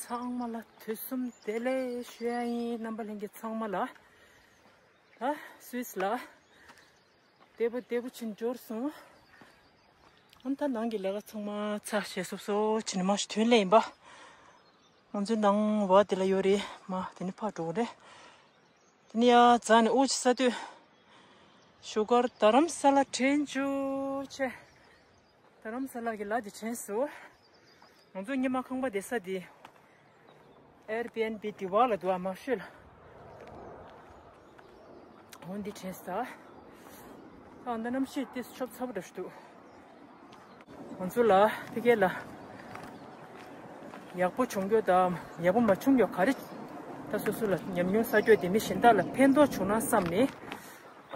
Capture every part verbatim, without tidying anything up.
ཚང་མ་ལ་དུས་གསུམ་བདེ་ལེགས་ཞུ་ཡ་ཡིན། རྣམ་པ་ལྷན་རྒྱས་ཚང་མ་ལ། ད་སུད་སི་ལ་བདེ་པོ་བདེ་པོ་ཕྱིན་འབྱོར་སོང་། ཨ་ད་ནང་གི་ལས་ཀ་ཚང་མ་ཚར་བྱས་སོབ་སོབ་ཕྱིན་མ་ཞིག་ཐོན་ལེ་ཡིན་པ། ང་ཚོའི་ནང་བ་དེ་ལ་ཡོད་རེད་མ། དེ་ནི་ཕར་འགྲོ་གི་རེད། དེ་ནི་ཡ་རྫ་ནས་དབུ་ཅི་ས་དུས། བཞུགས་སྒར་རྡ་རམ་ས་ལ་དྲན་བཅུག་ཆེ། རྡ་རམ་ས་ལ་གི་ལ་དེ་དྲན་སོང་། ང་ཚོ་སྔོན་མ་ཁང་པ་བསྡད་ས་དེ། Airbnb དེ་བ་ལ་འདུག་ཨ་མ་ཤོད་ལ། འོ་འདི་དྲན་སོང་། ཨ་ད་གནམ་གཤིས་དེ་ཤོབ་ཚ་པོ་འདྲ་ཞིག་འདུག་ང་ཚོ་ལ་ཕ་གི་ལ་ཡག་པོ་བྱུང་རྒྱུ་དང་ཡག་པོ་མ་བྱུང་རྒྱུ་ག་རེ། ད་སོ་སོ་ལ་ཉམས་མྱོང་བསགས་རྒྱུ་དེ་མི་གཞན་དག་ལ་ཕན་ཐོགས་བྱུང་ན་བསམ་ནས།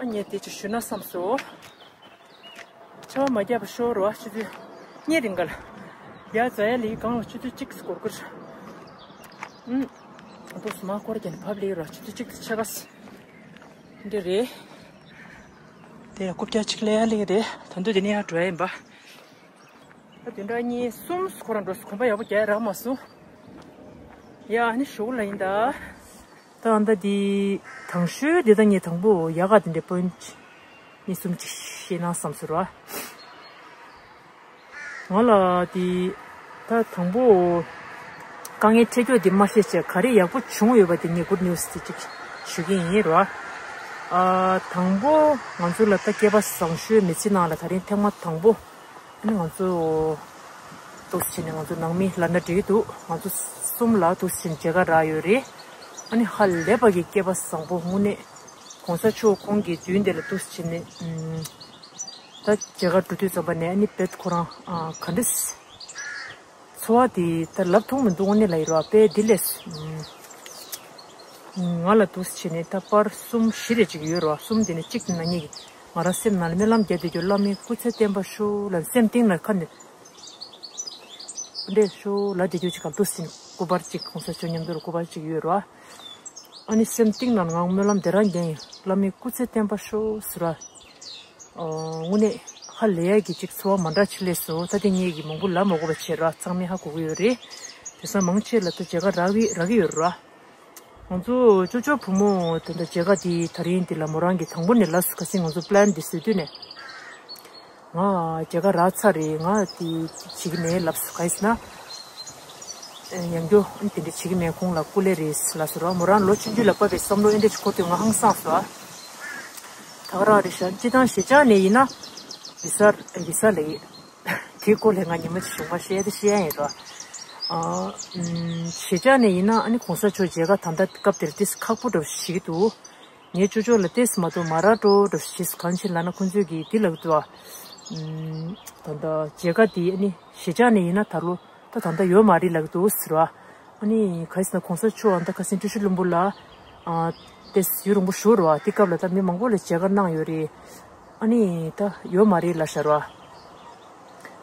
ཨ་ངས་དེ་ཅིག་ཞུ་ན་བསམ་སོང་། ཆར་པ་མ་བརྒྱབ་པ་ཤོར་བ་ཆུ་ཚོད་གཉིས་རིང་ག་ལ། ཡ་རྫ་ཡ་ལི་གང་ལ་ཆུ་ཚོད་གཅིག་སྐོར་སྐོར། ཨུམ། ཨ་ཏོ་སུ་མ་སྐོར་རྒྱན་ཕབ་ལེ་ར་ཆུ་ཚོད་གཅིག་ཏུ་ཆ་ག་སི། འདི་རེད། དེ་ཡང་རྐུབ་བཀྱག་གཅིག་ལས་ཡ་ལེགས་རེད། ད་དུང་དེ་ནས་ཡར་འགྲོ་ཡ་ཡིན་པ། ད་བདུན་ཕྲག་གཉིས་གསུམ་ཁོ་རང་འགྲོ་སོང་། གོམ་པ་ཡག་པོ་རྒྱག་ཡ་རག་མ་སོང་། ཡ་ཨ་ནི་ཞོགས་ལ་ཡིན་ད། ད་ཨ་ད་དེ་དང་ཤོས་དེ་ད་ངས་དང་པོ་ཡག་ག་དེ་འདྲའི་པོ་ཡིན་གཅིག་གཉིས་གསུམ་གཅིག་ཤེས་ན་བསམ་ཟེར་བ། ང་ལ་དེ་ད་དང་པོ་དཀའ་ངལ་འཕྲད་རྒྱུ་དེ་མ་ཤེས་བྱས་ག་རེ་ཡག་པོ་བྱུང་ཡོད་པ་དེ་ངས་good news དེ་གཅིག་ཞུ་གི་ཡིན་ར། ཨ་དང་པོ་ང་ཚོ་ལ་ད་སྐལ་པ་བཟང་ཤོས་མི་ཚེ་ནང་ལ་ད་རིང་ཐེངས་མ་དང་པོ། ཨ་ནི་ང་ཚོ་འདུག་སེ་བྱས་ནས་ང་ཚོ་ནང་མི་ལབ་ན་འགྲིག་གི་འདུག་ང་ཚོ་གསུམ་ལ་འདུག་སེ་བྱས་ནས་མཇལ་ཁ་རག་ཡོད་རེད། ཨ་ནི་ཧ་ལས་པ་གི་སྐལ་པ་བཟང་པོ་དངོས་གནས་༸གོང་ས་མཆོག་ཁོང་གི་མདུན་དེ་ལ་འདུག་སེ་བྱས་ནས་ཨམ། ད་མཇལ་ཁ་འགྲོ་དུས་ཙམ་པ་ནས་ཨ་ནི་དཔེ་ཁོ་རང་ཨ་ག་འདྲ་ཚོར་བ་དེ་ད་ལབ་ཐུབ་མི་འདུག་དངོས་གནས་ལ་ཡོད་ར་དཔེ་འདི་ལས་ཨམ། ང་ལ་འདུག་སེ་བྱས་ནས་ད་པར་གསུམ་བཞི་རེ་ཅིག་ཡོད་ར། གསུམ་དེ་ནས་གཅིག་དེ་ན་ངེད་ཀྱི་ང་རང་སེམས་ནང་ལ་སྨོན་ལམ་རྒྱག་བསྡད་རྒྱུ་བླ་མའི་སྐུ་ཚེ་བརྟན་པར་ཤོག་ལབ་སེམས་གཏིང་ནས་ཁ་ནས་འདྲེ་ཤོག་ལབ་བསྡད་རྒྱུ་ཅིག་ག་འདུག་སེ་བྱས་ནས་སྐུ་པར་ཅིག་༸གོང་ས་མཆོག་མཉམ་དུ་སྐུ་པར་ཅིག་ཡོད་ར། ཨ་ནི་སེམས་གཏིང་ནང་ངང་སྨོན་ལམ་དེ་རང་རྒྱག་ཡིན། བླ་མའི་སྐུ་ཚེ་བརྟན་པར་ཤོག་ཟེར་ར། ཨོ། དངོས་གནས་ཧ་ལས་ཡ་གི་ཅིག་ཚོར་བ་མ་འདྲ་ཅིག་སླེབས་སོང་། ད་དེ་ངེད་ཀྱིས་མང་པོ་ལབ་མ་དགོས་པ་བྱས་ར་ཚང་མས་ཧ་གོ་གི་ཡོད་རེད། དེང་སང་མང་ཆེ་ལ་ད་མཇལ་ཁ་རག་གི་རག་གི་ཡོད་ར། ང་ཚོ་ཅོ་ཅོ་བུ་མོ་དེ་འདྲ་མཇལ་ཁ་དེ་ད་རིང་འདི་ལ་མོ་རང་གིས་དང་པོ་ནས་ལབ་སོང་། ཁ་སང་ང་ཚོ་པི་ལན་འདི་བཟོས་དུས་ནས། ང་མཇལ་ཁ་རག་ཚར་རེད། ང་དེ་བྱེད་ཀྱི་མེད་ལབ་སོང་། ག་ཡིན་ཟེར་ན། ཡང་བསྐྱར་དེ་འདྲ་བྱེད་ཀྱི་མེད། ཁོང་ལ་སྐུ་ལས་རེད་ལབ་སོང་ར། མོ་རང་ལོ་ཆུང་ཆུང་ལ་བབས་པའི་བསམ་བློ་ཨེ་འདྲ་ཅིག་འཁོར་དུས་ང་ཧང་སངས་སོང་། ད་ག་རང་རེད་ཤག་སྤྱིར་བཏང་གཞིས་ཆགས་ནས་ཡིན་ན་བི་ས་བི་ས་ལ་ཡིན། དེའི་སྐོར་ལ་ང་ཉི་མ་གཅིག་གཞུང་མ་བཤད་དེ་བཤད་ཡ་ཡིན་ར། ཨ། གཞིས་ཆགས་ནས་ཡིན་ན་ཨ་ནི་གོང་ས་མཆོག་མཇལ་ཁ་ད་ལྟ་སྐབས་དེར་ཏིས་ཁག་པོ་འདྲ་བོ་ཞིག་འདུག་ངའི་ཅོ་ཅོ་ལ་ཏིས་མ་གཏོགས་མ་རག་འགྲོ་འདྲ་བོ་ཞིག་གང་ཕྱིར་ལབ་ན་ཁོང་ཚོས་ཀྱིས་འདི་ལབ་འདུག་ཨ། ད་ལྟ་མཇལ་ཁ་འདི་ཨ་ནི་གཞིས་ཆགས་ནས་ཡིན་ན་ད་ལོ་ད་ད་ལྟ་ཡོད་མ་རེད་ལབ་འདུག་ཟེར་བ། ཨ་ནི་ག་རེ་ཟེར་ན་གོང་ས་མཆོག་ཨ་ད་ཁ་སང་ཀྲུའུ་ཞི་ལྷུན་པོ་ལ་ཨ་ཏིས་ཡུན་རིང་པོ་བཞུགས་རེད་བ། དེ་སྐབས་ལ་ད་མི་མང་པོ་ལ་མཇལ་ཁ་གནང་ཡོད་རེད། ཨ་ནི་ད་ཡོད་མ་རེད་ལབ་ཤག་ར།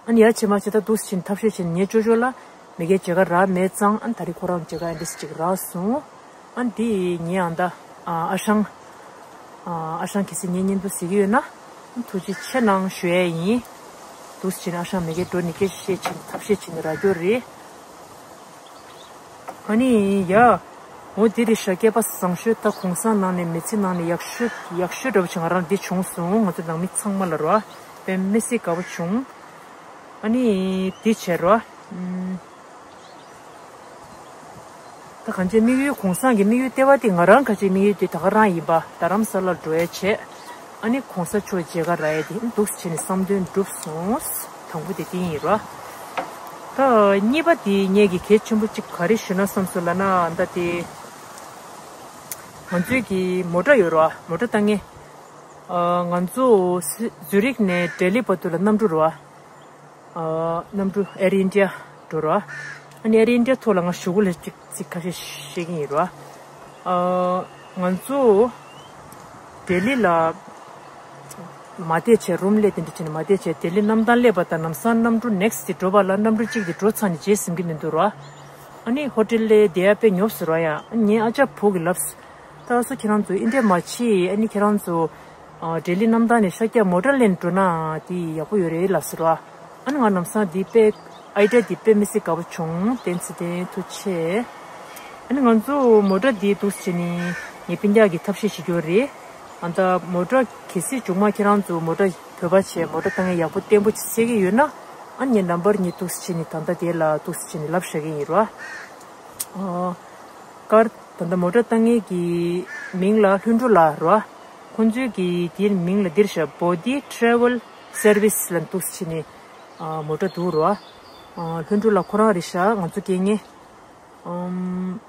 ཨ་ནི་ཡ་བྱེད་མ་བྱེད་ད་འདུག་སེ་བྱས་ནས་ཐབས་ཤེས་བྱས་ནས་ངའི་ཅོ་ཅོ་ལ་མི་སྒེར་མཇལ་ཁ་རག་མེད་ཙང་ཨ་ནི་ད་རེས་ཁོ་རང་མཇལ་ཁ་ཨེ་འདྲ་ཅིག་རག་སོང་། ཨ་ནི་དེ་ངའི་ཨ་ད་ཨ་ཨ་ཞང་ཨ་ཨ་ཞང་གལ་སྲིད་ངའི་བརྙན་ཐུང་གཟིགས་ཀྱི་ཡོད་ན་ཨ་ཐུགས་རྗེ་ཆེ་གནང་ཞུ་ཡས་ཡིན། འདུག་སེ་བྱས་ནས་ཨ་ཞང་མི་སྒེར་འགྲོ་ནས་སྐད་ཆ་བཤད་བྱས་ནས་ཐབས་ཤེས་བྱས་ནས་རག་རྒྱུ་རེད། ཨ་ནི་ཡ། འོ་འདི་རེད་ཤག་སྐལ་པ་བཟང་ཤོས་ད་གོང་ས་ནང་ནས་མི་ཚེ་ནང་ནས་ཡག་ཤོས་ཡག་ཤོས་འདྲ་པོ་ཅིག་ང་རང་འདི་བྱུང་སོང་། ང་ཚོ་ནང་མི་ཚང་མ་ལ་རོ། དཔེ་མི་སྲིད་དགའ་པོ་བྱུང་། ཨ་ནི་འདི་བྱས་རོ། ཨུམ། ད་གང་ཅི་དམིགས་ཡུལ་གོང་ས་གི་དམིགས་ཡུལ་ལྟེ་བ་དེ་ང་རང་ག་ཅིག་དམིགས་ཡུལ་དེ་ད་ག་རང་ཡིན་པ། རྡ་རམ་ས་ལར་འགྲོ་ཡས་བྱས། ཨ་ནི་གོང་ས་མཆོག་མཇལ་ཁ་རག་ཡས་དེ་འདུག་སེ་བྱས་ནས་བསམ་དོན་འགྲུབ་སོང་། དང་པོ་དེ་དེ་ཡིན་ར། ད་གཉིས་པ་དེ་ངས་ཀྱི་གལ་ཆེན་པོ་གཅིག་ག་རེ་ཞུ་ན་བསམ་སོང་ལབ་ན་ད་དེ། ང་ཚོའི་གི་མོ་ཊ་ཡོད་ར། མོ་ཊ་བཏང་ངེས། ཨ་ང་ཚོ་ཟུ་རིག་ནས་ལྡི་ལི་བར་དུ་ལ་གནམ་གྲུ་ར། ཨ་གནམ་གྲུ་ཨེར་ཨིན་ཌི་ཡ་འགྲོ་ར། ཨ་ནི་ཨེར་ཨིན་ཌི་ཡ་ཐོག་ལ་ང་ཞུ་གུ་ལ་གཅིག་ཚིག་ཁ་ཤས་བཤད་ཀྱི་ཡིན་ར། ཨ་ང་ཚོ་ལྡི་ལི་ལ་མ་བསྡད་བྱས་རུམ་སླེབས་དེ་འདྲ་བྱས་ནས་མ་བསྡད་བྱས་ལྡི་ལི་གནམ་ཐང་སླེབས་པ་དང་ལམ་སང་གནམ་གྲུ་ནེག་སི་ཊི་དེ་འགྲོ་བ་ལ་གནམ་གྲུ་གཅིག་དེ་འགྲོ་ཚར་ནས་རྗེས་ཟིན་གྱི་མི་འདུག་ར། ཨ་ནི་ཧོ་ཊེལ་ལ་བསྡད་ཡ་དཔེ་ཉོབ་སོང་ར། ཡ་ངའི་ཨ་ཅག་བུ་གིས་ལབ་སོང་། ད་སོ་ཁྱེད་རང་ཚོ་ཨིན་ཌི་ཡ་མ་ཕྱིན། ཨ་ནི་ཁྱེད་རང་ཚོ་ཨ་ལྡི་ལི་གནམ་ཐང་ནས་ཤར་རྒྱག་མོ་ཊ་ལེན་འགྲོ་ན་དེ་ཡག་པོ་ཡོད་རེད་ལབ་སོང་ར། ཨ་ནི་ང་ལམ་སང་དེ་དཔེ་ ཨའི་ཌི་ཡ་འདི་དཔེ་མི་སྲིད་དགའ་པོ་བྱུང་། བསྟན་འཛིན་བསྟན་ཐུགས་རྗེ་ཆེ། ཨ་ནི་ང་ཚོ་མོ་ཊ་འདི་འདུག་སེ་བྱས་ནས་ངས་སྤུན་ཀྱག་གི་ཐབས་ཤེས་བྱེད་རྒྱུ་རེད། ཨ་ད་མོ་ཊ་གལ་སྲིད་མཇུག་མ་ཁྱེད་རང་ཚོ་མོ་ཊ་བོད་པ་བྱས་མོ་ཊ་བཏང་ཡས་ཡག་པོ་བརྟན་པོ་བྱེད་ཤེས་ཀྱི་ཡོད་ན། ཨ་ངས་ནམ་བར་གཉིས་འདུག་སེ་བྱས་ནས་ད་ལྟ་དེ་ལ་འདུག་སེ་བྱས་ནས་ལབ་བཞག་གི་ཡིན་རོ། ཨ་ཀར་ད་ལྟ་མོ་ཊ་བཏང་མཁན་གྱི་མིང་ལ་ལྷུན་གྲུབ་ལགས་རོ། ཁོང་ཚོའི་གི་དེའི་མིང་ལ་འདིར་བཞག་Bodhi Travel Service ལ་འདུག་སེ་བྱས་ནས་ཨ་མོ་ཊ་འདུག་རོ། ཨ་ལྷུན་གྲུབ་ལགས་ཁོ་རང་རེད་ཤག་ང་ཚོ་སྐད་ངན། ཨམ།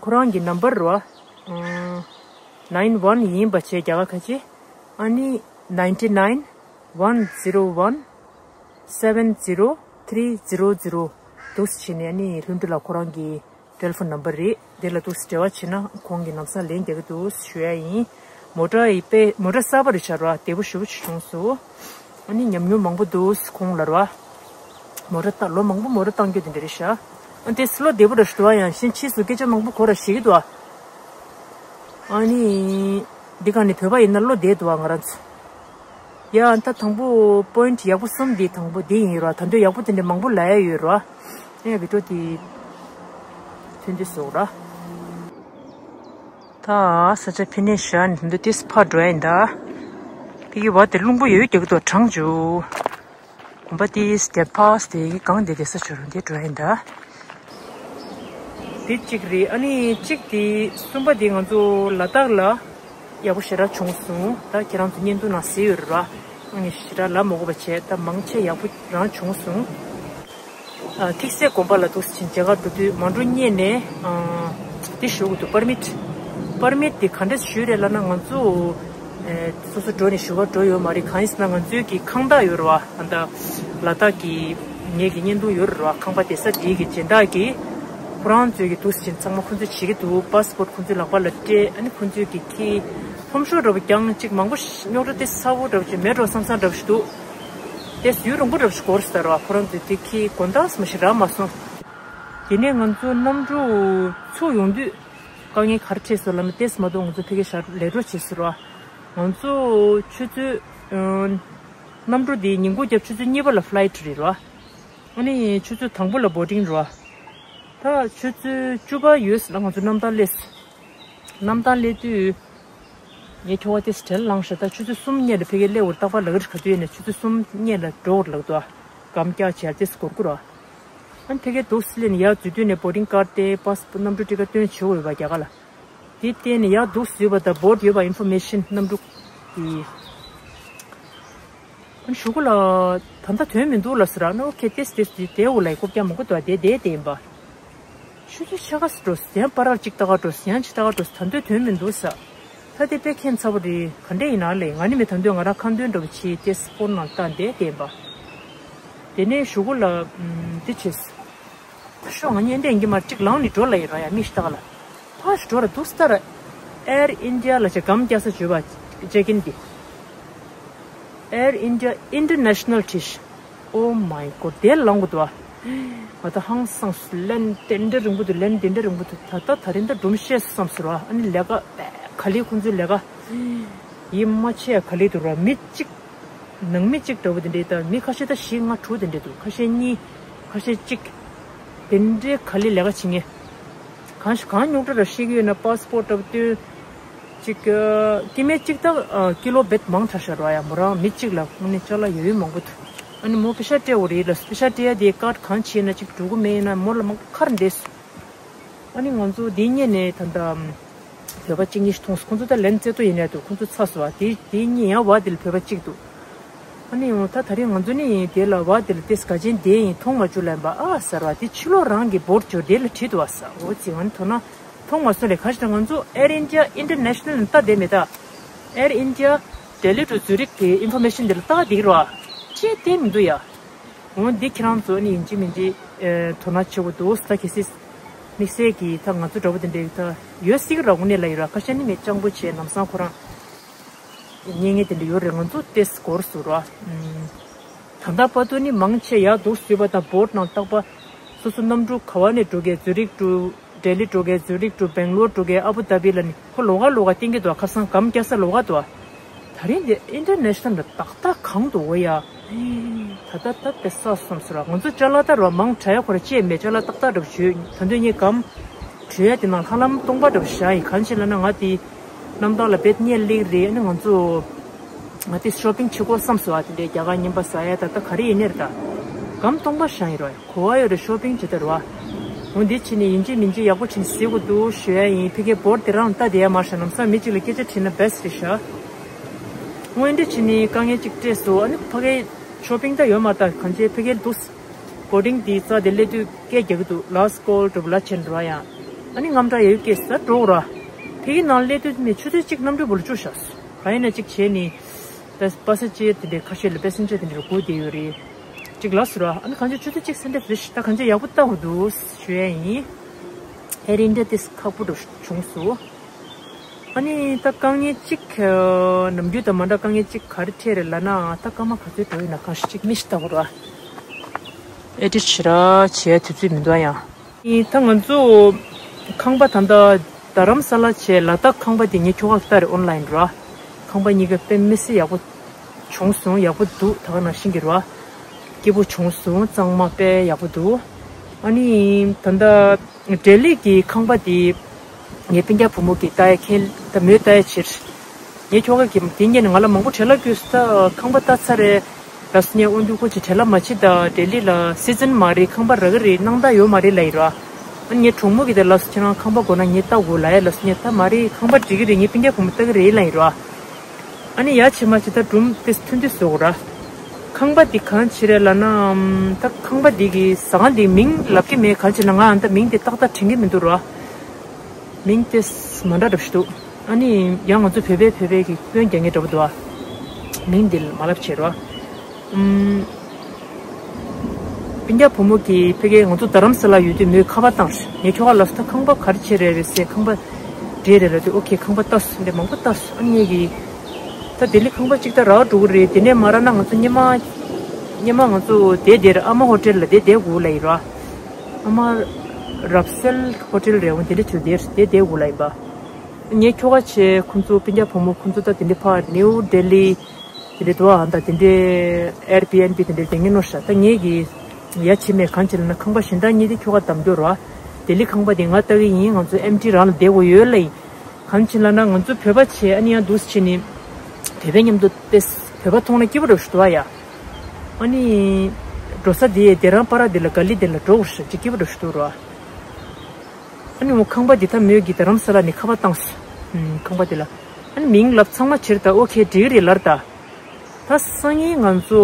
ཁོ་རང་གི་ནམ་བར་རོ། ཨ་nine one ཡིན་པ་བྱས་རྒྱ་གར་ཁ་ཆེ། ཨ་ནི་ninety nine one zero one seven zero three zero zero འདུག་སེ་བྱས་ནས་ཨ་ནི་ལྷུན་གྲུབ་ལགས་ཁོ་རང་གི་ཊེ་ལི་ཕོན་ནམ་བར་རེད། དེ་ལ་འདུག་སེ་འབྲེལ་བ་བྱེད་ན་ཁོང་གིས་ལམ་སང་ལན་རྒྱག་གི་འདུག་ཞུ་ཡ་ཡིན། མོ་ཊ་ཡི་དཔེ་མོ་ཊ་གསར་པ་རེད་ཤག་རོ། བདེ་པོ་ཞེ་པོ་ཅིག་བྱུང་སོང་། ཨ་ནི་ཉམས་མྱོང་མང་པོ་འདུག་ཁོང་ལ་རོ། མོ་ཊ་བཏང་ལོ་མང་པོ་མོ་ཊ་བཏང་རྒྱུ་དེ་འདྲ་རེད་ཤག་ཨ་དེ་བློ་བདེ་པོ་རེད་ཤག་འདུག་ཨ། ཡང་ཕྱིན་ཕྱིས་སུ་སྐད་ཆ་མང་པོ་གོ་ར་ཤེས་ཀྱི་འདུག་ཨ། ཨ་ནི་འདི་ག་ནས་བོད་པ་ཡིན་ན་བློ་བདེ་འདུག་ཨ་ང་རང་ཚོ། ཡ་ད་དང་པོ་པོ་ཡིན་ཊི་ཡག་པོ་གསུམ་འདི་དང་པོ་འདི་ཡིན་རོ། ད་དུང་ཡག་པོ་དེ་འདྲ་མང་པོ་ལབ་ཡ་ཡོད་རོ། ཨེ་བི་ཌི་ཡོ་དེ་ཐུང་དུ་བཟོ་རོ། ད་ས་ཆ་ཕི་ནས་ཤར་ནས་འདི་ཏིས་ཕར་འགྲོ་ཡིན་ད། ཕི་གི་བ་དེ་རླུང་པོ་ཡོད་རྒྱག་ཏོ་གྲང་འཇུ། གོམ་པ་དེ་སྟེ་ཕ་སྟེ་གང་དེ་དེ་ས་ཆུ་རུ་འདི་འགྲོ་ཡིན་ད། དེ་གཅིག་རེད། ཨ་ནི་གཅིག་དེ་གསུམ་པ་དེ་ང་ཚོ་ལ་དྭགས་ལ་ཡག་པོ་ཞེ་དྲག་བྱུང་སོང་། ད་ཁྱེད་རང་ཚོ་བརྙན་ཐུང་ནང་གཟིགས་ཡོད་རེད་བ། ཨ་ནི་ཞེ་དྲག་ལབ་མ་དགོས་པ་བྱས། ད་མང་ཆེ་ཡག་པོ་རང་བྱུང་སོང་། ཨ་ཐིག་སེ་དགོན་པ་ལ་འདུག་སེ་ཕྱིན་མཇལ་ཁ་འགྲོ་དུས་མ་འགྲོ་སྔོན་ནས་ཨ་འདི་ཞུ་དགོས་འདུག་པར་མིཊ། པར་མིཊ་དེ་ག་འདྲས་ཞུས་རེད་ལབ་ན་ང་ཚོ་ཨ་སོ་སོ་འགྲོ་ནས་ཞུ་བ་འགྲོ་ཡོད་མ་རེད། གང་ཡིན་ཟེར་ན་ང་ཚོའི་གི་ཁང་བདག་ཡོད་རེད་བ། ཨ་ད་ལ་དྭགས་ཀྱི་ངེད་ཀྱི་བརྙན་ཐུང་ཡོད་རེད་བ། ཁང་པ་དེ་ས་དེའི་གི་སྦྱིན་བདག་གིས་ཁོ་རང་ཚོའི་གི་འདུག་སེ་ཕྱིན་ཚང་མ་ཁོ་ཚོས་བྱེད་ཀྱི་འདུག་པ་སི་པོར་ཁོ་ཚོའི་ལག་པ་ལ་སྤྲད། ཨ་ནི་ཁོ་ཚོའི་གི་ཁྱི་ལྷོམ་ཤོར་འདྲ་པོ་རྐྱང་གཅིག་མང་པོ་རྙོག་དྲ་དེ་ཚ་པོ་འདྲ་པོ་ཅིག་མེད་འགྲོ་བསམ་བསམ་འདྲ་པོ་ཞིག་འདུག་དེ་ཡུན་རིང་པོ་འདྲ་པོ་ཞིག་འགོར་སོང་ད་ར། ཁོ་རང་ཚོས་དེ་ཁྱི་དགོང་དག་སུ་མ་ཞིག་རག་མ་སོང་། དེ་ནས་ང་ཚོ་གནམ་གྲུ་ཚུར་ཡོང་དུས་དཀའ་ངལ་ག་རེ་འཕྲད་སོང་ལབ་ན། ཏེས་མ་གཏོགས་ང་ཚོ་ཕ་གིར་ཞག་ལས་འགྲོ་བྱས་སོང་ར། ང་ཚོ་ཆུ་ཚོད་ཨ་གནམ་གྲུ་དེ་ཉིན་གུང་རྒྱབ་ཆུ་ཚོད་གཉིས་པ་ལ་ཕ་ལའི་ཊི་རེད་ར། ཨ་ནི་ཆུ་ཚོད་དང་པོ་ལ་བོར་ཌིང་ར། ད་ཆུ་ཚོད་བཅུ་པ་ཡོལ་ལ་ང་ཚོ་གནམ་ཐང་སླེབས་སོང་། གནམ་ཐང་སླེབས་དུས། ངས་ཁྱོ་ག་དེ་སི་བྲེལ་ལངས་ཤག་ད་ཆུ་ཚོད་གསུམ་སྔོན་ལ་ཕ་གིར་སླེབས་འོར། རྟག་པར་ལ་གིར་ག་དུས་ཡིན་ན་ཆུ་ཚོད་གསུམ་སྔོན་ལ་འགྲོ་འོར་ལགས་འདུག་ཨ། སྒམ་རྒྱག་བྱས་དེ་སི་སྒོར་སྒོར་ཨ། ཨ་ནི་ཕ་གིར་འདུག་སེ་སླེབས་ནས་ཡར་འཛུལ་དུས་ནས་བོར་ཌིང་ཀར་དེ་པ་སི་པོར་གནམ་གྲུ་ཊི་ཀེ་ཊི་སྟོན་བྱེད་འོས་པ་རྒྱ་གར་ལ། དེ་བསྟན་ནས་ཡར་འདུག་སེ་འཛུལ་བ་དང་བོར་ཌི་ཡོད་པ་ཨིན་ཕོར་མེ་ཤན་གནམ་གྲུ་གི། ཨ་ནི་གཞུག་གུ་ལ། ད་ལྟ་དོན་མི་འདུག་ལབ་ཟེར་ར། ཨ་ནི་ཨོ་ཁེ་ཏེས་ཏེས་ཏེ་དེ་འོ་ལ་ཡི་ཀོ་རྒྱ་མང་པོ་འདུག་ཨ། དེ་དེ་དེ་ཡིན་པ། ཆུ་ཚོད་ཕྱེད་ཀ་ཙམ་འགྲོ་སོང་། ཡང་པ་རར་གཅིག་ལྟ་ག་འགྲོ་སོང་། ཡང་གཅིག་ལྟ་ག་འགྲོ་སོང་། ད་དུང་དོན་མི་འདུག་ཟེར། ད་དེ་དཔེ་ཁྱད་མཚར་པོ་རེད། ག་འདྲ་ཡིན་ན་ལས་ང་ནི་མི་ད་དུང་ང་རང་ཁ་འདོན་འདྲ་པོ་བྱས་ཏེ་སི་པོར་ནང་བཏང་དེ་བསྟན་པ། དེ་ནས་གཞུག་གུ་ལ་ཨམ་འདི་བྱས་སོང་། ཤོག་ང་གཉེན་བསྟེན་གྱི་མར་གཅིག་ལངས་ནས་འགྲོ་ལ་ཡིན་ར་ཡ། མི་ཞིག་ལྟ་ག་ལ། ཕར་ཞིག་འགྲོ་ར་འདུག་སེ་ལྟ་ར། Air India ལ་ཅིག་སྒམ་རྒྱག་ས་བརྗོད་པ་ཅེག་ཨིན་འདི། Air India International ཊི་ཤི། Oh my God དེ་ལ་ལངས་དགོས་འདུག་ཨ། ང་ད་ཧང་སངས་སོང་། ལན་དེ་འདྲ་རིང་པོ་འདུག་ལན་དེ་འདྲ་རིང་པོ་འདུག་ད་ལྟ་ད་རིང་ད་སྒྲུང་བཤད་བསམ་སོང་ར། ཨ་ནི་ལས་ཀ་ག་ལེ་ཁོང་ཚོའི་ལས་ཀ་ཡིད་མ་ཆེས་ག་ལེ་འདུག་ར། མི་གཅིག་ནང་མི་གཅིག་འདྲ་པོ་དེ་འདྲའི་ད་མི་ཁ་ཤས་ད་བཞི་ལྔ་དྲུག་དེ་འདྲ་འདུག་ཁ་ཤས་གཉིས། ཁ་ཤས་གཅིག་དེ་འདྲའི་ག་ལེ་ལས་ཀ་བྱེད་མཁན། གང་ཞིག་གང་རྙོག་དྲ་ར་ཤེས་ཀྱི་ཡོད་ན་པ་སི་པོར་ཊི་འདྲ་པོ་སྟོན། གཅིག་སྐྱེ་དམན་གཅིག་དང་ཀི་ལོ་བེད་མང་དྲགས་ཤག་ར་ཡ། མོ་རང་མི་གཅིག་ལ་དངོས་གནས་ཅ་ལག་ཡོད་ཡོད་མང་པོ་འདུག་ཨ་ནི་མོ་པེ་ཤ་སྤྲད་འོ་རེད་ལ། པེ་ཤ་སྤྲད་ཡ་དེ་ཀར་ཌི་གང་བྱས་ན་གཅིག་འགྲོ་གི་མེད་ན་མོ་ལ་མང་པོ་ཁར་འདས་སོང་། ཨ་ནི་ང་ཚོ་དེ་སྔོན་ནས་ད་ལྟ་བོད་པ་གཅིག་གཉིས་ཤིག་མཐོང་སོང་། ཁོང་ཚོ་ད་ལན་རྩེ་ཏོ་ཡིན་ནས་འདུག་ཁོང་ཚོ་ཚ་སོང་བ། དེ་དེ་སྔོན་ཡང་བ་དེ་ལ་བོད་པ་གཅིག་འདུག་ཨ་ནི་ཡང་ད་ད་རེས་ང་ཚོ་ནི་དེ་ལ་བ་དེ་ལ་ཏེས་ག་ཅན་དེ་ཡིན་མཐོང་མ་བཅུག་ལན་པ་ཨ་ཟེར་བ་དེ་ཕྱི་ལོགས་རང་གི་བོར་ཌི་འབྱོར་དེ་ལ་བྲིས་འདུག་བ་ཟེར། འོ་ཙི་ང་ནི་དོ་སྣང་མཐོང་མ་སོང་ལས། ག་ཞིག་ད་ང་ཚོ་Air India International ནི་ལྟ་བསྡད་མེད་ད། Air India Delhi to Zurich གི་ཨིན་ཕོར་མེ་ཤན་དེ་ལ་ལྟ་བསྡད་ཀྱི་རེད་བ། ཅེས་བསྟན་མི་འདུག་ཡ། འོ་འདི་ཁྱེད་རང་ཚོ་ནི་ཡིན་གཅིག་མིན་གཅིག་ཨེ་དོ་སྣང་བྱེད་དགོས་འདུག་ད་གལ་སྲིད་དམིགས་བསལ་གྱི་ད་ང་ཚོ་འདྲ་པོ་དེ་འདྲའི་ད་ཡོད་སྲིད་ཀྱི་ར། དངོས་གནས་ལ་ཡོད་ར། ཁ་ཤས་ནི་ངས་སྤྱང་པོ་བྱས་ལམ་སང་ཁོ་རང་རྙེད་ངེས་དེ་འདྲ་ཡོད་རེད། ང་ཚོ་ཏེས་སྐོར་སུ་ར། ད་ལྟ་བར་དུ་ནི་མང་ཆེ་ཡར་འདུག་སེ་བ་དང་བོར་ཌི་ནང་བཏགས་པ། སོ་སོ་གནམ་གྲུ་ག་བ་ནས་འགྲོ་གི། ཛུ་རིག་ཏུ་ལྡི་ལི་འགྲོ་གི། ཛུ་རིག་ཏུ་སྦེང་ལོར་འགྲོ་གི། ཨ་བུ་དྷ་བི་ལ་ནི་ཁོ་ལོགས་ཀ་ལོགས་ཀ་བསྟན་གྱི་འདུག་ཁ་སང་སྒམ་རྒྱག་ས་ལོགས་ཀ་འདུག་ད་རིང་འདི་ཨིན་ཊར་ནེ་ཤ་ནལ་ལ་ཏག་ཏག་གང་འདུག་འོ་ཡ། ད་ ད་ད་ད་དེ་ས་སོང་ཟེར་བ། ང་ཚོ་ཅ་ལག་ད་ར་མང་དྲགས་ཡ་ཁོ་ར་ཅེས་མེད། ཅ་ལག་ཏག་ཏག་འདྲ་པོ་ཞིག་ཡོད། ད་དུང་ངས་སྒམ་དྲུད་ཡ་དེ་ནང་ལྷ་ལམ་སྟོང་པ་འདྲ་པོ་བཞག་ཡིན། གང་ཅི་ལབ་ན་ང་དེ་གནམ་བདག་ལ་བེད་སྙེག་ལེགས་རེད། ཨ་ནི་ང་ཚོ་ང་དེ་ཤོ་པིང་བྱེད་དགོས་བསམ་སོང་བ། དེ་འདྲའི་རྒྱ་གར་རྔན་པ་ཟ་ཡ་ད་ད་ག་རེ་ཡིན་ནའི་རེད། ད་སྒམ་སྟོང་པ་བཞག་ཡིན་ར། གོ་བ་ཡོད་རེད། ཤོ་པིང་བྱེད་ད་ར་བ། འོ་འདི་བྱས་ནས་ཡིན་གཅིག་མིན་གཅིག་ཡག་པོ་བྱས་ནས་གཟིགས་དགོས་འདུག་ཞུ་ཡ་ཡིན། ཕ་གིའི་བོར་དེ་རང་ལྟ་བསྡད་ཡ་མ་རེད། ལམ་སང་མི་གཅིག་ལ་སྐད་ཆ་དྲིས་ན་བེ་སི་རེད་ཤག་འོ་འདི་བྱས་ནས་དཀའ་ངལ་གཅིག་སྤྲད་སོང་། ཨ་ནི་ཕ་གིའི་ཤོ་པིང་ད་ཡོད་མ་རེད། ད་གང་ཅི་ཕ་གིའི་འདུག་སེ་བོར་ཌིང་དེ་རྩ་དེ་སླེབས་དུས་སྐད་རྒྱག་གི་འདུག་ལཱ་སི་ཀོལ་འགྲོ་བ་ལ་ཆེན་འགྲོ་བ་ཡང་། ཨ་ནི་དངངས་སྐྲག་ཡོད་སྐད་ས་འགྲོ་ར། ཕ་གི་ནང་སླེབས་དུས་མི་ཆུ་ཚོད་གཅིག་གནམ་གྲུ་བར་ལ་བཅུག་བཞག་སོང་། གང་ཡིན་ན་གཅིག་བྱས་ནས་ད་པ་སེ་ཇར་དེ་འདྲའི་ཁ་ཤས་ལ་པེ་སེན་ཇར་དེ་འདྲ་སྒུག་བསྡད་ཡོད་རེད། གཅིག་ལབ་སོང་ར། ཨ་ནི་གང་ཅི་ཆུ་ཚོད་གཅིག་སེ་འདྲ་རེད་ཤག་ད་གང་ཅི་ཡག་པོ་ལྟ་དགོས་འདུག་ཞུ་ཡ་ཡིན། ཨེར་ཨིན་ཌི་ཡ་དེ་ཁག་པོ་འགྲོ་བྱུང་སོང་། ཨ་ནི་ད་དཀའ་ངལ་གཅིག་ནམ་རྒྱུན་དང་མ་འདྲ་དཀའ་ངལ་གཅིག་ག་རེ་འཕྲད་རེད་ལབ་ན། ད་སྐར་མ་ག་ཚོད་འགྲོ་ཡོད་ན་གང་ཞིག་གཅིག་མི་ཞིག་ལྟ་དགོས་ར། ཨེ་ཌིཊ་ཞེ་དྲག་བྱེད་ཡ་དུས་ཚོད་མི་འདུག་ཡང་། ཨ་ནི་ད་ང་ཚོ་ཁང་པ་ད་ལྟ་རྡ་རམ་ས་ལ་བྱས་ལ་དྭགས་ཁང་པ་དེ་ངས་ཁྱོ་ག་ལྟ་རེད། ཨོན་ལ་ཡིན་ར། ཁང་པ་གཉིས་ཀ་དཔེ་མི་སྲིད་ཡག་པོ་བྱུང་སོང་། ཡག་པོ་འདུག་ད་ག་ནང་བཞིན་གྱི་ར། སྐྱིད་པོ་བྱུང་སོང་། གཙང་མ་དཔེ་ཡག་པོ་འདུག་ཨ་ནི་ད་ལྟ་ལྡི་ལི་གི་ཁང་པ་དེ་ངའི་སྤུན་ཀྱག་བུ་མོ་གིས་ལྟ་ཡ་ཁེལ། ད་མོས་ལྟ་ཡ་ཕྱིར། ངའི་ཁྱོ་ག་གིས་དེ་སྔོན་ནས་ང་ལ་མང་པོ་བྲེལ་བ་བསྐྱོན་སོང་། ད་ཁང་པ་ལྟ་ཚར་རེད་ལབ་སོང་། ངས་ཨོ་འདུག་ཁོ་ཅིག་བྲེལ་བ་མ་བྱེད། ད་ལྡི་ལི་ལ་སི་ཛན་མ་རེད། ཁང་པ་རག་གི་རེད། སྣང་དག་ཡོད་མ་རེད་ལབ་ཡིན་ར། ཨ་ནི་ངའི་གྲོགས་མོ་གིས་ད་ལབ་སོང་། ཁྱེད་རང་ཁང་པ་དགོས་ན་ངས་ལྟ་དགོས་ལབ་ཡ་ལབ་སོང་། ངས་ད་མ་རེད། ཁང་པ་འགྲིག་གི་རེད། ངའི་སྤུན་ཀྱག་བུ་མོ་ལྟ་གི་རེད་ལབ་ཡིན་ར། ཨ་ནི་ཡ་བྱེད་མ་བྱེད་ད་སྒྲུང་དེ་ཐུང་ཐུང་བཟོ་དགོས་ར། ཁང་པ་འདི་གང་བྱེད་རེད་ལབ་ན། ཨམ། ད་ཁང་པ་འདི་གི་ཟ་ཁང་འདི་མིང་ལབ་ཀྱི་མེད། གང་བྱེད་ན་ང་ཨ་ད་མིང་འདི་ཏག་ཏག་དྲན་གྱི་མི་འདུག་ར། མིང་དེ་མ་འདྲ་འདྲ་པོ་ཞིག་འདུག་ཨ་ནི་ཡང་ང་ཚོ་བོད་པས་བོད་པའི་གི་སྐྱོན་རྒྱག་མཁན་འདྲ་པོ་འདུག་ཨ། མིང་འདི་མ་ལབ་བྱེད་ར། ཨམ། སྤུན་ཀྱག་བུ་མོ་གིས་ཕ་གིར་ང་ཚོ་རྡ་རམ་ས་ལ་ཡོད་དུས་མོས་ཁ་པར་བཏང་ཤག་ངས་ཁྱོ་ག་ལབ་སོང་། ད་ཁང་པ་ག་རེ་བྱེད་རེད་རེད་ཟེར། ཁང་པ་འདྲ་རེད་ལབ་དུས་ཨོ་ཁེ་ཁང་པ་ལྟ་སོང་། འདི་མང་པོ་ལྟ་སོང་། ཨ་ནི་ངས་ཀྱིས་ད་ལྡི་ལི་ཁང་པ་གཅིག་ད་རག་འགྲོ་གི་རེད། དེ་ནས་མ་རག་ན་ང་ཚོ་སྔོན་མ་སྔོན་མ་ང་ཚོ་བསྡད་བསྡད་ར། ཨ་མ་ཧོ་ཊེལ་ལ་བསྡད་བསྡད་དགོས་ལབ་ཡིན་ར། ཨ་མ་རབ་གསལ་ཧོ་ཊེལ་རེད་འོ། དེ་འདྲ་བྱས་བསྡད་བསྡད་དགོས་ལབ་ཡིན་པ། ངའི་ཁྱོ་ག་བྱས་ཁོང་ཚོ་སྤུན་ཀྱག་བུ་མོ་ཁོང་ཚོ་ད་དེ་འདྲ་ཕར་ནིའུ་ལྡི་ལི་དེ་འདྲ་འདུག་ཨ། ད་དེ་འདྲའི་ཨེར་བི་ཨེན་བི་དེ་འདྲ་དེ་ངས་ནོར་ཤག་ད་ངས་ཀྱིས་ཡ་བྱེད་མེད། གང་བྱེད་ལབ་ན་ཁང་པ་གཞན་དག་གཉིས་དེ་ཁྱོ་ག་བདམས་རྒྱུ་ར། ལྡི་ལི་ཁང་པ་དེ་ང་ལྟ་གི་ཡིན། ང་ཚོ་ཨེམ་ཊི་རང་ལ་བསྡད་དགོས་ཡོད་ལབ་ཡིན། གང་བྱེད་ལབ་ན་ང་ཚོ་བོད་པ་བྱས་ཨ་ནི་ཡང་འདུག་སེ་བྱས་ནས་བོད་པའི་མཉམ་དུ་ཏེ་བོད་པ་མཐོང་ན་སྐྱིད་པོ་འདྲ་པོ་ཞིག་འདུག་ཨ་ཡ། ཨ་ནི་འགྲོ་ས་དེ་དེ་རང་པ་ར་དེ་ལ་ག་ལི་དེ་ལ་འགྲོ་དགོས་ཤག་ཅིག་སྐྱིད་པོ་འདྲ་པོ་ཞིག་འདུག་ར། ཨ་ནི་འོ་ཁང་པ་འདི་ད་མོས་ཀྱིས་རྡ་རམ་ས་ལ་ནས་ཁ་པར་བཏང་སོང་། ཨུམ། ཁང་པ་འདི་ལ། ཨ་ནི་མིང་ལབ་ཚང་མ་བྱས་ར། ད་ཨོ་ཁེ་འགྲིག་གི་རེད་ལབ་ར། ད་ད་སང་ཉིན་ང་ཚོ་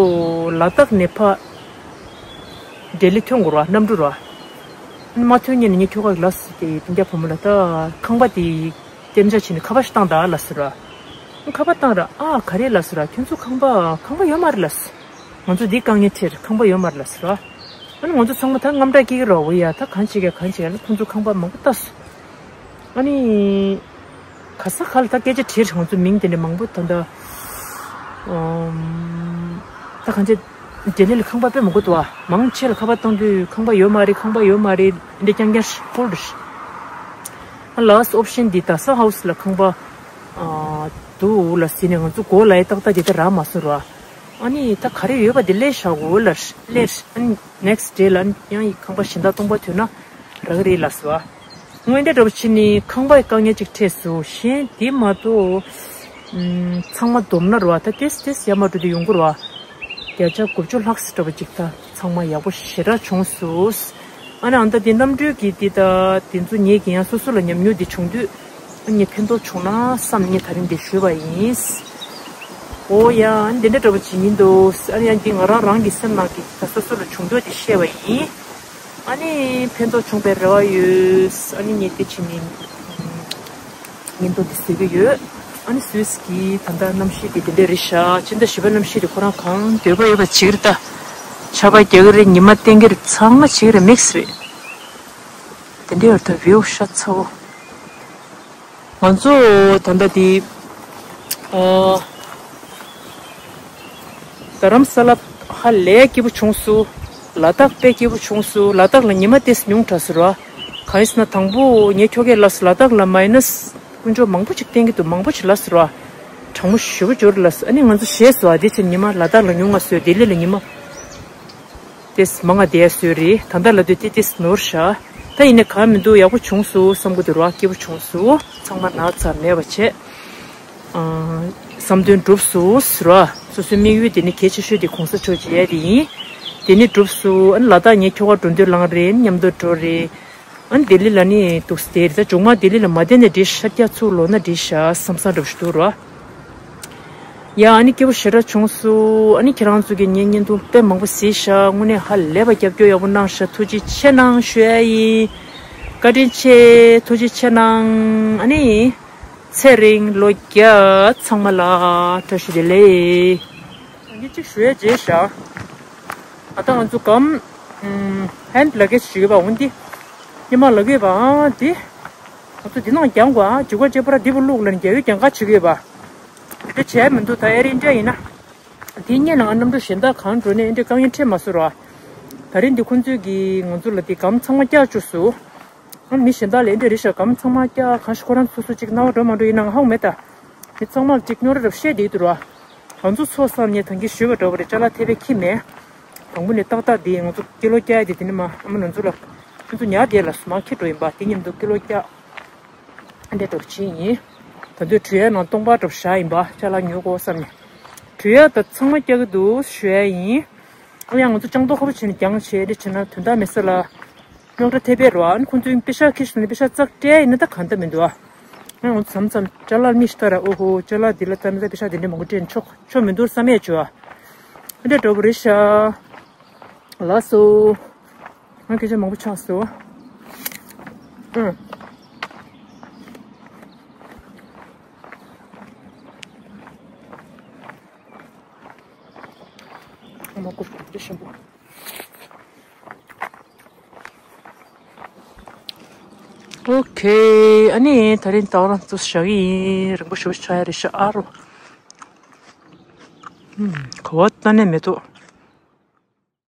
ལ་དྭགས་ནས་ཕར་ལྡི་ལི་ཐོན་དགོས་ར། གནམ་གྲུ་ར། ཨ་ནི་མ་ཐོན་སྔོན་ནས་ངས་ཁྱོ་ག་གི་ལབ་སོང་། དེ་སྤུན་ཀྱག་བུ་མོ་ལ་ད་ཁང་པ་དེ་གཏན་འཇགས་བྱས་ནས་ཁ་པར་ཞིག་བཏང་དང་ལབ་སོང་ར། ཨ་ཁ་པར་བཏང་ར། ཨ་ག་རེ་ལབ་སོང་ར། ཁྱོད་ཚོ་ཁང་པ་ཁང་པ་ཡོད་མ་རེད་ལབ་སོང་། ང་ཚོ་འདི་དཀའ་ངལ་འཕྲད་ར། ཁང་པ་ཡོད་མ་རེད་ལབ་སོང་ར། ཨ་ནི་ང་ཚོ་ཚང་མ་ད་དངངས་སྐྲག་སྐྱེ་གི་ར། འོ་ཡ་ད་གང་བྱེད་ཀྱི་གང་བྱེད་ཀྱི་ལབ། ཁོང་ཚོ་ཁང་པ་མང་པོ་ལྟ་སོང་། ཨ་ནི་ག་ས་ག་ལ་ད་སྐད་ཆ་དྲིས་ར། ང་ཚོ་མིང་དེ་འདྲ་མང་པོ་ད་ད་ཨམ། ད་གང་བྱེད། ལྡི་ལི་ལ་ཁང་པ་དཔེ་མང་པོ་འདུག་ཨ། མང་ཆེ་ལ་ཁ་པར་བཏང་དུས་ཁང་པ་ཡོད་མ་རེད། ཁང་པ་ཡོད་མ་རེད། འདི་རྐྱང་རྐྱང་ཧྥུལ་རེད། ཨ་ལཱ་སི་ཊི་ཨོབ་ཤན་འདི་ད་ས་ཧའུ་སི་ལ་ཁང་པ་ཨ་འདུག་ལབ་ཟེར་ནས་ང་ཚོ་མགོ་ལ་ཡ་ཏག་ཏག་དེ་ད་རག་མ་སོང་ར། ཨ་ནི་ད་ག་རེ་ཡོད་པ་དེ་ལས་བཞག་གོ་ལབ་ལས། ཨ་ནི་ནེག་སི་ཌེ་ལ་ཡང་ཁང་པ་གཞན་དག་སྟོང་པ་ཐོན་ན་རག་གི་རེད་ལབ་སོང་ཨ། སྔོན་འདྲ་འདྲ་པོ་བྱས་ནས་ཁང་པའི་དཀའ་ངལ་ཅིག་འཕྲད་སོང་། གཞན་དེ་མ་གཏོགས་ཨམ། ཚང་མ་བསྡོམས་ན་ར་བ་ད་ཏེས་ཏེས་ཡར་མར་འགྲོ་དུས་ཡོང་གི་ར་བ། བརྒྱ་ཆ་དགུ་བཅུ་ལྷག་ཙམ་འདྲ་པོ་ཅིག་ད་ཚང་མ་ཡག་པོ་ཞེ་དྲག་བྱུང་སོང་། ཨ་ནི་ཨ་ད་དེ་གནམ་གྲུའི་གི་དེ་ད་དེ་ཚོ་ངེད་ཀྱི་ཡང་སོ་སོ་ལ་ཉམས་མྱོང་དེ་བྱུང་དུས། ཨ་ནི་ཕན་ཐོགས་བྱུང་ན་བསམ་ངས་ད་རིང་འདི་ཞུས་པ་ཡིན། ཨོ་ཡ། ཨ་ནི་འདི་འདྲ་འདྲ་པོ་ཅིག་ཡིན་འདུག་ཨ་ནི་ཡང་འདི་ང་རང་རང་གི་སེམས་ནང་གི་ད་སོ་སོ་ལ་བྱུང་འདུག་དེ་བཤད་པ་ཡིན། ཨ་ནི་ཕན་ཐོགས་བྱུང་བའི་རེ་བ་ཡོད། ཨ་ནི་ངས་དེ་བྱས་ནས་ཉིན་ཐོ་འདི་བཟོ་གི་ཡོད། ཨ་ནི་སུད་སི་གི་ད་ལྟ་གནམ་གཤིས་དེ་དེ་འདྲ་རེད་ཤག་སྤྱི་ཟླ་བཞི་པའི་གནམ་གཤིས་དེ་ཁོ་རང་གང་འདོད་པ་ཡོད་པ་བྱེད་ཀྱི་རེད་ད། ཆར་པ་རྒྱག་གི་རེད། ཉི་མ་བསྟན་གྱི་རེད། ཚང་མ་བྱེད་ཀྱི་རེད། མིག་སི་རེད། དེ་འདྲ་ཡོད་ད། བིའུ་ཤ་ཚ་བོ། ང་ཚོ་ད་ལྟ་དེ་ཨ། རྡ་རམ་ས་ལ་ཧ་ལས་སྐྱིད་པོ་བྱུང་སོང་། ལ་དྭགས་དཔེ་སྐྱིད་པོ་བྱུང་སོང་། ལ་དྭགས་ལ་ཉི་མ་ཏོག་ཙམ་ཉུང་དྲགས་སོང་ར། གང་ཡིན་ཟེར་ན་དང་པོ་ངའི་ཁྱོ་གས་ལབ་སོང་། ལ་དྭགས་ལ་མའི་ནས་དཀོན་མཆོག་མང་པོ་ཅིག་བསྟན་གྱི་འདུག་མང་པོ་ཅིག་ལབ་སོང་ར། གྲང་མོ་ཞེ་པོ་ཅིག་ཡོད་རེད་ལབ་སོང་། ཨ་ནི་ང་ཚོ་ཞེད་སོང་། ཨ་དེ་བྱས་ཉི་མ་ལ་དྭགས་ལ་ཉུང་ང་སོང་། ལྡི་ལི་ལ་ཉི་མ་ ཏེས་མང་ང་བསྡད་སྲོལ་རེད། ད་ལྟ་ལ་དུས་ཏི་ཏིས་ནོར་ཤག་ད་ཡིན་ནའི་གང་མི་འདུག་ཡག་པོ་བྱུང་སོང་བསམ་གི་འདུག་ར། སྐྱིད་པོ་བྱུང་སོང་། ཚང་མ་ན་ཚ་མེད་པ་བྱས། ཨ། བསམ་དོན་འགྲུབ་སོང་ཟེར་བ། སོ་སོའི་དམིགས་ཡུལ་དེ་ནི་གལ་ཆེ་ཤོས་དེ་གོང་ས་མཆོག་མཇལ་ཡ་དེ་ཡིན། དེ་ནི་འགྲུབ་སོང་། ཨ་ནི་ལ་དྭགས་ངས་ཁྱོ་ག་འགྲོ་འདོད་ལངས་རེད། མཉམ་དུ་འགྲོ་རེད། ཨ་ནི་ལྡི་ལི་ལ་ནི་འདུག་སྟེ་རེད། ད་མཇུག་མ་ལྡི་ལི་ལ་མ་བསྡད་ན་འགྲིག་ཤག་ཁ་ཚུར་ལོག་ན་འགྲིག་ཤག་བསམ་བསམ་འདྲ་པོ་ཞིག་འདུག་ར། ཡ། ཨ་ནི་སྐྱིད་པོ་ཞེ་དྲག་བྱུང་སོང་། ཨ་ནི་ཁྱེད་རང་ཚོ་གིས་ངའི་བརྙན་ཐུང་དཔེ་མང་པོ་གཟིགས་ཤག་དངོས་གནས་ཧ་ལས་པ་རྒྱབ་སྐྱོར་ཡག་པོ་གནང་ཤག་ཐུགས་རྗེ་ཆེ་གནང་ཞུ་ཡ་ཡིན། བཀའ་དྲིན་ཆེ། ཐུགས་རྗེ་ཆེ་གནང་། ཨ་ནི། ཚེ་རིང་ལོ་བརྒྱ། ཚང་མ་ལ་བཀྲ་ཤིས་བདེ་ལེགས། ངས་གཅིག་ཞུ་ཡ་བརྗེད་ཤག་ད་ལྟ་ང་ཚོ་སྒམ། ཧེན་ཌི་ལ་གེ་ཇི་ཞུ་གི་པ། འོ་འདི། སྙེ་མ་ལ་གི་པ། ཨ་འདི། ང་ཚོ་འདི་ནང་རྒྱང་གོ། ཨ་འཇུག་ག་ཅེ་པ་ར་འདི་བུ་ལུག་ལ་རྒྱ་ཡུལ་རྒྱང་ག་བྱེད་གི་པ། འདི་བྱས་མི་འདུག་ད་ཨེར་ཨིན་ཌི་ཡ་ཡིན་ན། འདི་སྙེ་ནང་གནམ་གྲུ་གཞན་དག་གང་འགྲོ་ནས་འདི་དཀའ་ངལ་འཕྲད་མ་སོང་ར། ད་རིང་འདི་ཁོང་ཚོས་ཀྱིས་ང་ཚོ་ལ་འདི་སྒམ་ཚང་མ་བཀྱག་བཅུག་སོང་། ཨ་མི་གཞན་དག་ལ་འདི་རེད་ཤག་སྒམ་ཚང་མ་བཀྱག་གང་ཞིག་ཁོ་རང་སོ་སོ་ཅིག་སྣང་བ་འགྲོ་མ་འགྲོ་ཡིན་ན་ང་ཧ་གོ་མེད་ད། མི་ཚང་མ་ལ་ཅིག་རྙོག་དྲ་རབ་བཤད་བསྡད་འདུག་ར། ང་ཚོ་ཚོ་བསམ་ནས་ད་གིན་ཞུས་པ་འདྲ་བོ་རེད། ཅ་ལག་ཐེབས་པའི་ཁྱི་མེད། དང་པོ་ནས་ཏག་ཏག་འདི་ང་ཚོ་ཀི་ལོ་བཀྱག་ཡ་དེ་དེ་ནས་མ་ཨ་མ་ང་ཚོ་ལ་ཁྱོད་ཚོ་ཉར་བསྡད་ལ་སུ་མ་ཁྱི་འགྲོ་ཡིན་པ། དེ་མཉམ་དུ་ཀི་ལོ་བཀྱག་ཨ་འདྲས་འགྲོ་བྱེད་ཡིན། ད་དུང་གྲུ་ཡ་ནང་སྟོང་པ་འགྲོ་བཞག་ཡིན་པ། ཅ་ལག་ཉོ་དགོས་བསམ་ནས། གྲུ་ཡ་ད་ཚང་མ་བཀྱག་གི་འདུག་ཞུ་ཡ་ཡིན། ཨ་ཡང་ང་ཚོ་ལྕང་རྡོ་ཁ་པོ་བྱས་ནས་རྒྱང་བྱས་འདི་བྱས་ན་དོན་དག་མེད་ས་ལ། རྙོག་དྲ་ཐེབས་པས་རོ། ཨ་ནི་ཁོང་ཚོས་པེ་ཤག་ཁྱེར་སོང་ནས་པེ་ཤག་ཙག་སྤྲད་ཡིན་ན་ད་གང་ལྟར་མི་འདུག་ཨ། ང་ང་ཚོ་མཚམས་མཚམས་ཅ་ལག་མི་ཤི་ཐ་ར་ཨོ་ཧོ་ཅ་ལག་འདི་ལ་ཙམ་ད་པེ་ཤག་འདི་འདྲ་མང་པོ་སྤྲད་ནས་ཆོག་ཆོག་མི་འདུག་བསམ་ཡས་བྱོས་ཨ། འདི་འདྲ་འགྲོ་བ་རེད་ཤག་ལགས་སོ། ང་སྐད་ཆ་མང་པོ་ཆགས་སོང་། ཨང་། ཨ་མ་ཀུ་ཀུ་ཞིམ་པོ། ཨོ་ཁེ། ཨ་ནི་ད་རིང་ད་རང་ཚོ་བཞག་གི་ཡིན། རིང་པོ་ཞེ་པོ་ཆགས་ཡ་རེད་ཤག་ཨ་རོ། ཧུམ། ག་བ་ད་ནས་མེ་ཏོག